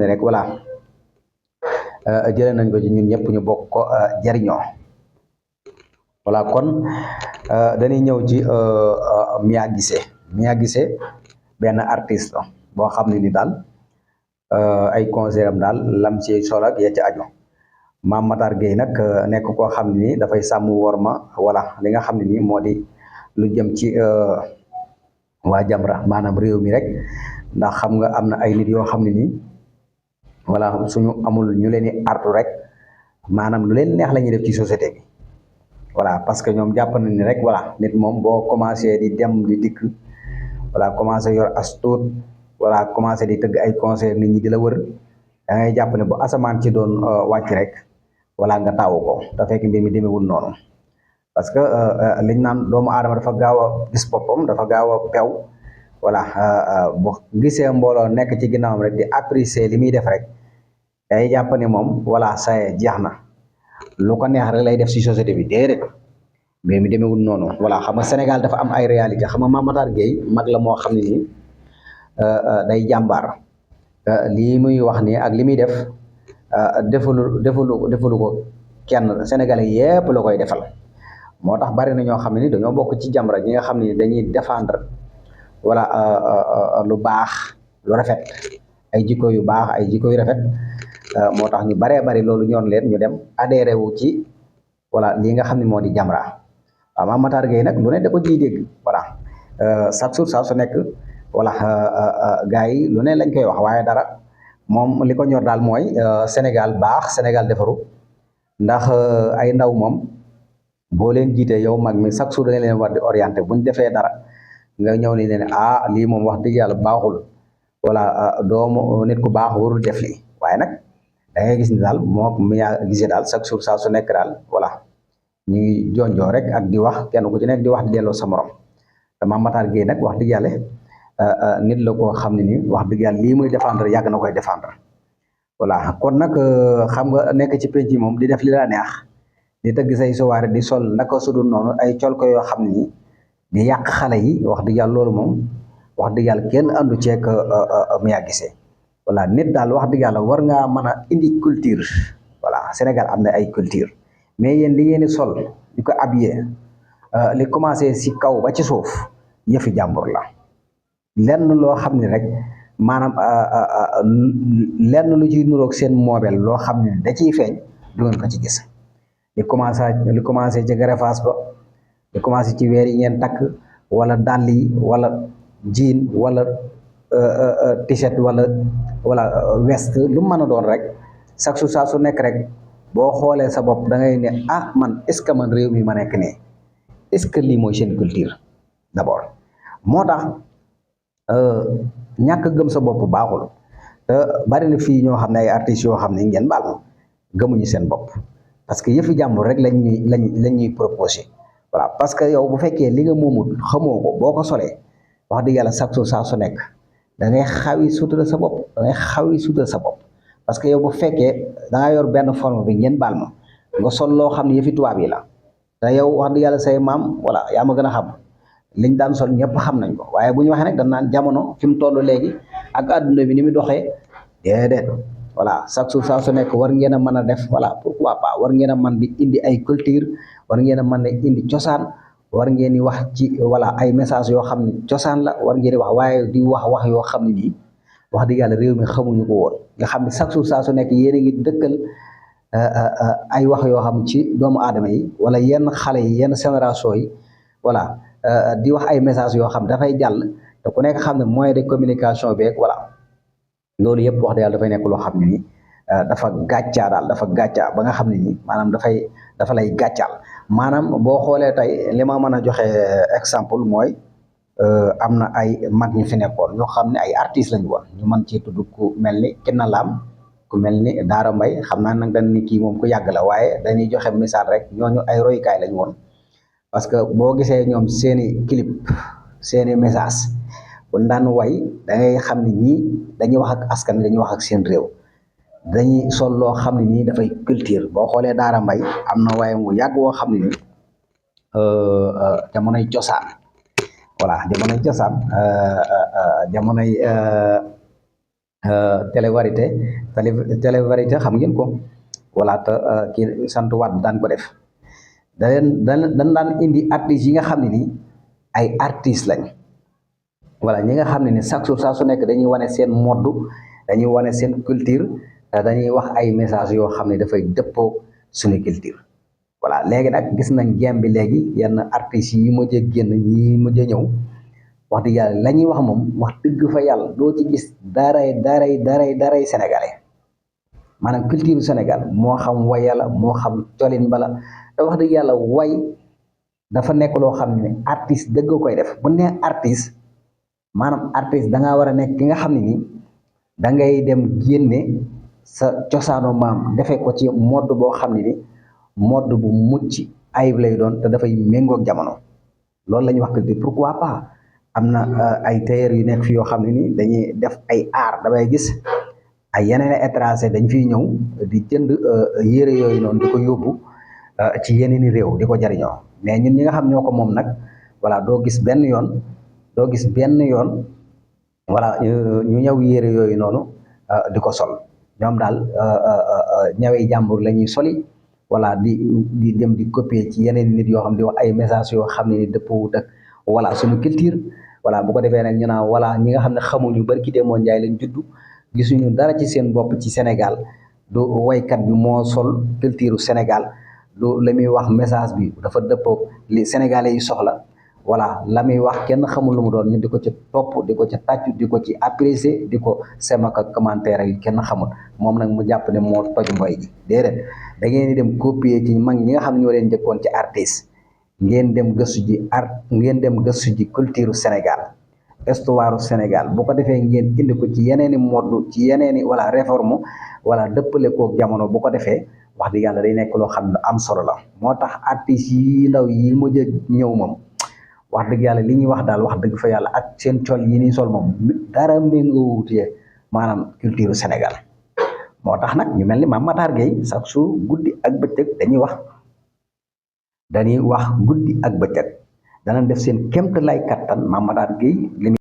rek voilà jëlee nañ ko ci ñun ñëpp ñu bokk ko jariñoo voilà kon dañuy ñëw ci Mia Guissé. Mia Guissé benn artiste la boo xam ne ni daal ay concert am daal lam ci solo ak ya ci aju Mame Matar Gueye nag nekk koo xam ne ni dafay sàmm worma voilà li nga xam ne ni moo di lu jëm ci waa Jamra maanaam réew mi rek ndax xam nga am na ay nit yoo xam ne nii voilà suñu amul ñu leen di artu rek maanaam lu leen neex la ñuy def ci société bi voilà parce que ñoom jàpp nañ ni rek voilà nit moom boo commencé di dem di dikk voilà commencé yor as tuut voilà commencé di tëgg ay concert nit ñi di la wër da ngay jàpp ne bu asamaan ci doon wàcc rek voilà nga taawu ko te fekk mbir mi demewul noonu parce que liñ naan doomu aadama dafa gaaw a gis boppam dafa gaaw a pew voilà bu gisee mbooloo nekk ci ginnaawam rek di apprécier li muy def rek day jàpp ne moom voilà saye jeex na lu ko neex rek lay def si société bi déedéet mais mi demewul noonu voilà xam nga Sénégal dafa am ay réalité xam nga Mame Matar Gueye mag la moo xam ne nii day jàmbaar lii muy wax nii ak li muy def defalu ko kenn Sénégalais yépp la koy defal moo tax bari na ñoo xam ne ni dañoo bokk ci Jamra ñi nga xam ne dañuy défendre voilà lu baax lu rafet ay jikko yu baax ay jikko yu rafet moo tax ñu baree bari loolu ñoon leen ñu dem adhéré wu ci voilà lii nga xam ne moo di Jamra waaw Mame Matar Gueye nag lu ne da ko ciy dégg voilà chaque jour saa su nekk voilà gars yi lu ne lañ koy wax waaye dara moom li ko ñor daal mooy Sénégal baax Sénégal defaru ndax ay ndaw moom boo leen jiitee yow mag mi chaque jour da nga leen war di orienté buñ defee dara nga ñëw ni leen lii moom wax dëgg yàlla baaxul voilà doomu nit ku baax warul def lii waaye nag da ngay gis ni daal moo Mia Guissé daal chaque jour saa su nekk daal voilà ñu ngi jonjoo rek ak di wax kenn ku ci nekk di wax di delloo sa morom te Mame Matar Gueye nag wax dëgg yàlla nit la koo xam ne ni wax dëgg yàlla lii muy défendre yàgg na koy défendre voilà kon nag xam nga nekk ci penc moom di def li la neex di tëgg say sowaare di sol naka sudul noonu ay col ko yoo xam ne ni di yàq xale yi wax dëgg yàlla loolu moom wax dëgg yàlla kenn andu ceeg Mia Guissé voilà nit daal wax dëgg yàlla war ngaa mën a indi culture voilà Sénégal am na ay culture mais yéen li ngeen di sol di ko habillé li commencé si kaw ba ci suuf yëfi jàmbur la lenn loo xam ne rek maanaam lenn lu ciy nuroog seen moobel loo xam ne da ciy feeñ du ngeen ko ci gis li commencé ci greffage ba li commencé ci weer yi ngeen takk wala dàll yi wala jean wala t-shirt wala veste lu mën a doon rek chaque jour saa su nekk rek boo xoolee sa bopp da ngay ne man est ce que man réew mi ma nekk nii est ce que lii mooy seen culture d'abord moo tax ñàkk gëm sa bopp baaxul te bari na fii ñoo xam ne ay artistes yoo xam ne ngeen baal ma gëmuñu seen bopp parce que yëfi jàmbur rek lañ ñuy proposé voilà parce que yow bu fekkee li nga moomul xamoo ko boo ko solee wax dëgg yàlla chaque jour saa su nekk da ngay xawi suutal sa bopp da ngay xawi suutal sa bopp parce que yow bu fekkee da nga yor benn forme bi ngeen baal ma nga sol loo xam ne yëfi tubaab yi la te yow wax dëgg yàlla say maam voilà yaa ma gën a xam liñ daan sol ñëpp xam nañ ko waaye bu ñu waxee nag dañ naan jamono fi mu toll léegi ak adduna bi ni mu doxee déedéet voilà chaque jour saa su nekk war ngeen a mën a def voilà pourquoi pas war ngeen a mën di indi ay culture war ngeen a mën a indi cosaan war ngeen di wax ci voilà ay message yoo xam ne cosaan la war ngeen di wax waaye di wax yoo xam ne nii wax dëgg yàlla réew mi xamuñu ko woon nga xam ne chaque jour saa su nekk yéen a ngi dëkkal ay wax yoo xam ci doomu aadama yi wala yenn xale yi yenn génération yi voilà di wax ay message yoo xam dafay jàll te ku nekk xam ne moyen de communication beeg voilà loolu yëpp wax dëgg yàlla dafay nekk loo xam ne nii dafa gàccaa daal dafa gàccaa ba nga xam ne nii maanaam dafa lay gàccaal maanaam boo xoolee tey li ma mën a joxe exemple mooy am na ay mag ñu fi nekkoon ñoo xam ne ay artistes lañu woon ñu mën ci tudd ku mel ni Kiné Lam ku mel ni Daara Mbaye xam naa nag dañ ni kii moom ku yàgg la waaye dañuy joxe misaal rek ñooñu ay royukaay lañu woon parce que boo gisee ñoom seeni clip seeni message bu daan way da ngay xam ne ñii dañuy wax ak askan wi dañuy wax ak seen réew dañuy sol loo xam ne nii dafay culture boo xoolee Daara Mbaye am na waaye mu yàgg woo xam ne nii jamonoy cosaan voilà jamonoy cosaan jamonoy télé Varité télé Varité xam ngeen ko voilà te kii sant Wade daan ko def dañ daan indi artistes yi nga xam ne nii ay artistes lañ voilà ñi nga xam ne ni chaque jour saa su nekk dañuy wane seen mode dañuy wane seen culture dañuy wax ay messages yoo xam ne dafay dëppoo suñu culture voilà léegi nag gis nañ gem bi léegi yenn artistes yi mujjee génn ñi mujjee ñëw wax dëgg yàlla la ñuy wax moom wax dëgg fa yàlla doo ci gis daray sénégalais maanaam culture Sénégal moo xam way yàlla moo xam colin bala te wax dëgg yàlla way dafa nekk loo xam ne artiste dëgg koy def bu nee artiste maanaam artiste da ngaa war a nekk ki nga xam ne nii da ngay dem génne sa cosaanu maam defee ko ci mode boo xam ne ni mode bu mucc ayib lay doon te dafay méngoog jamono loolu la ñuy wax culture pourquoi pas am na ay tailleur yu nekk fi yoo xam ne ni dañuy def ay art damay gis ay yeneen étranger dañ fiy ñëw di jënd yére yooyu noonu di ko yóbbu ci yeneen i réew di ko jariñoo mais ñun ñi nga xam ñoo ko moom nag voilà doo gis benn yoon voilà ñu ñëw yére yooyu noonu di ko sol ñoom daal ñawee jàmbur la ñuy soli voilà di dem di copier ci yeneen nit yoo xam di wax ay message yoo xam ne ni dëppoo ak voilà suñu culture voilà bu ko defee nag ñu naan voilà ñi nga xam ne xamuñu barki Demba Ndiaye lañ juddu gisuñu dara ci seen bopp ci Sénégal du waykat bi moo sol culture Sénégal du la muy wax message bi dafa dëppoo li Sénégalais yi soxla voilà la muy wax kenn xamul lu mu doon ñu di ko ci topp di ko ci tàccu di ko ci apprécier di ko semaka commentaire yi kenn xamul moom nag mu jàpp ne moo toj mboy ji déedéet da ngeen di dem copier ci mag ñi nga xam ne ñoo leen njëkkoon ci artiste ngeen dem gëstu ji culture Sénégal histoire Sénégal bu ko defee ngeen indi ko ci yeneeni mode ci yeneeni wala réforme wala dëppale koog jamono bu ko defee wax dëgg yàlla day nekk loo xam ne am solo la moo tax artistes yi ndaw yi mujj a ñëw moom wax dëgg yàlla li ñuy wax daal wax dëgg fa yàlla ak seen col yi ni sol moom dara méngoo wutee maanaam culture Sénégal moo tax nag ñu mel ni Mame Matar Gueye chaque jour guddi ak bëccëg dañuy wax guddi ak bëccëg danañ def seen kéemtalaay kattan Mame Matar Gueye